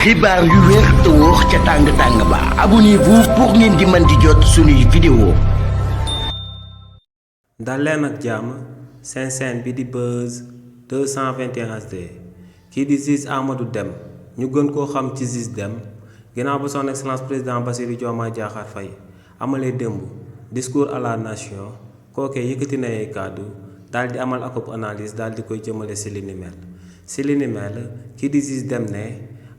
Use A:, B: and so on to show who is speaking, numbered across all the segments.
A: xibaar yu wér te wóor ca tàng ba abonnez-vous pour ngeen di mën di jot suñuy vidéo.
B: dal leen ak jàmm seen chaîne bi di Buzz 221 HD kii di juge Amadou Dème ñu gën koo xam ci juge Dème ginnaaw ba son excellence président Bassirou Diomaye Diakhar Faye amalee démb discours à la nation kookee yëkkati na ay kàddu daal di amal akub analyse daal di koy jëmale si li ni mel kii di juge Dème ne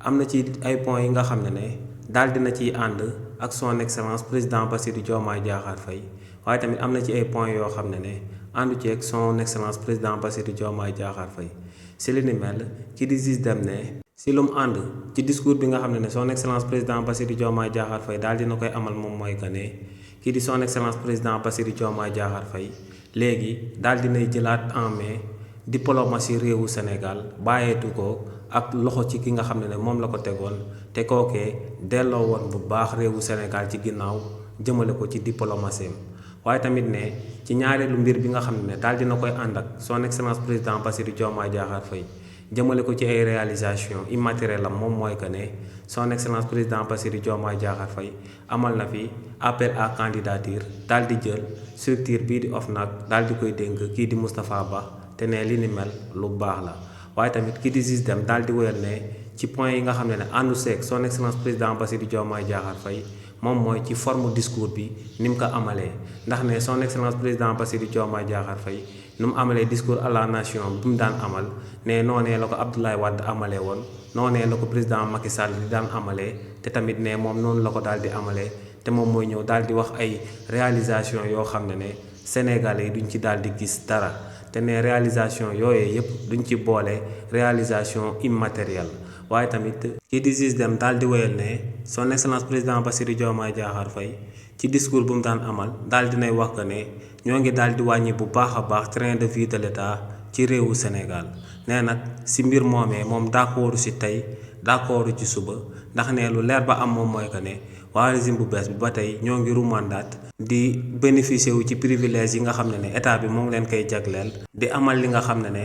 B: am na ci ay points yi nga xam ne daal dina ciy ànd ak son excellence président Bassirou Diomaye Diakhar Faye waaye tamit am na ci ay points yoo xam ne àndu ci ak son excellence président Bassirou Diomaye Diakhar Faye si li ni mel kii di juge Dème ne si lu mu ànd ci discours bi nga xam ne son excellence président Bassirou Diomaye Diakhar Faye daal dina koy amal moom mooy que ne kii di son excellence président Bassirou Diomaye Diakhar Faye léegi daal dinay jëlaat en main diplomatie réewu Sénégal bàyyeetu ko ak loxo ci ki nga xam ne moom la ko tegoon te kookee delloo woon bu baax réewu Sénégal ci ginnaaw jëmale ko ci diplomatie waaye tamit ne ci ñaareelu mbir bi nga xam ne daal dina koy ànd ak son excellence président Bassirou Diomaye Diakhar Faye jëmale ko ci ay réalisation immatérielle am moom mooy que ne son excellence président Bassirou Diomaye Diakhar Faye amal na fi appel à candidature daal di jël structure bii di OFNAC daal di koy dénk kii di Moustapha Ba te ne li ni mel lu baax la waaye tamit kii di juge Dème daal di wéyal ne ci point yi nga xam ne àndu seeg son excellence président Bassirou Diomaye Diakhar Faye moom mooy ci forme discours bi ni mu ko amalee ndax ne son excellence président Bassirou Diomaye Diakhar Faye nu mu amalee discours à la nation bi mu daan amal ne noonee la ko Abdoulaye Wade amalee woon noonee la ko président Macky Sall di daan amalee te tamit ne moom noonu la ko daal di amalee te moom mooy ñëw daal di wax ay réalisation yoo xam ne Sénégalais yi duñ ci daal di gis dara te ne réalisation yooyee yëpp duñ ci boole réalisation immatérielle waaye tamit kii di juge Dème daal di wéyal ne son excellence président Bassirou Diomaye Diakhar Faye ci discours bu mu daan amal daal dinay wax que ne ñoo ngi daal di wàññi bu baax a baax train de vie de l'État ci réewu Sénégal nee nag si mbir moomee moom d'accordu si tey d'accordu ci suba ndax ne lu leer ba am moom mooy que ne waa régime bu bees bi ba tey ñoo ngi rumandaat di bénéficier wu ci privilège yi nga xam ne état bi moo ngi leen koy jagleel di amal li nga xam ne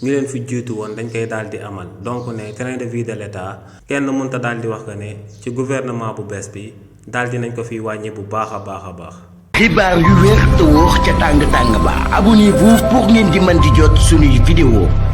B: ñu leen fi jiitu woon dañ koy daal di amal donc ne train de vie de l'État kenn mënta daal di wax que ne ci gouvernement bu bees bi daal di nañ ko fiy wàññi bu baax a baax.
A: xibaar yu wér te wóor ca tàng ba abonnez-vous pour ngeen di mën di jot suñuy vidéo.